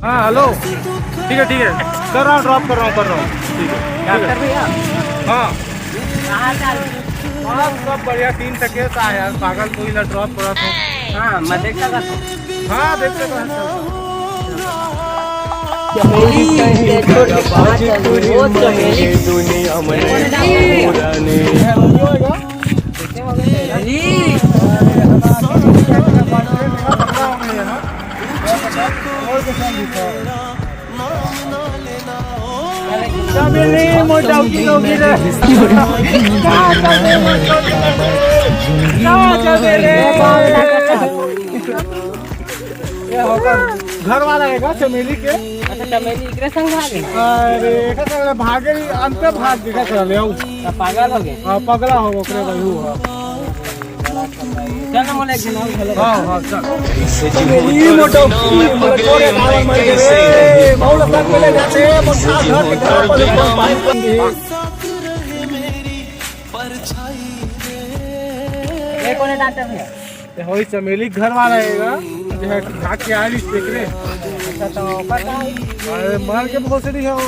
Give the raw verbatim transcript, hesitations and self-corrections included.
हाँ, हेलो। ठीक है, ठीक है, कर रहा हूँ, ड्रॉप कर रहा हूँ, कर रहा हूँ। ठीक है, ठीक है। डॉक्टर भैया। हाँ। कहाँ चल? बस सब बढ़िया, तीन टके का है यार, पागल कोई ला ड्रॉप करा था। हाँ, मैं देख सकता हूँ। हाँ, देख सकता हूँ। चमेली, चमेली, छोड़ के कहाँ चल रही? वो चमेली। घर वाला है का चमेली के? अच्छा, चमेली एकरे संग भागे? अरे, एकर संग भागे ही, अंते भाग देखा चल रहे हो। तो पागल हो गए? हाँ, पगला हो ओकरे वही हुआ। चल ना, मोला एक दिन और घलो। हाँ, हाँ, चल। चमेली मोटो की, मोला छोड़ के गाँव मर गए रे। मौला साथ में ले जाते, मोटा घर के घर पर पानी बन गई। ये कौन है डॉक्टर भैया? ये होई चमेली घर वाला है ना, जो है खा के आ रही देख रे। अच्छा, तो ओकर का होई? अरे, मार के भोसड़ी है वो।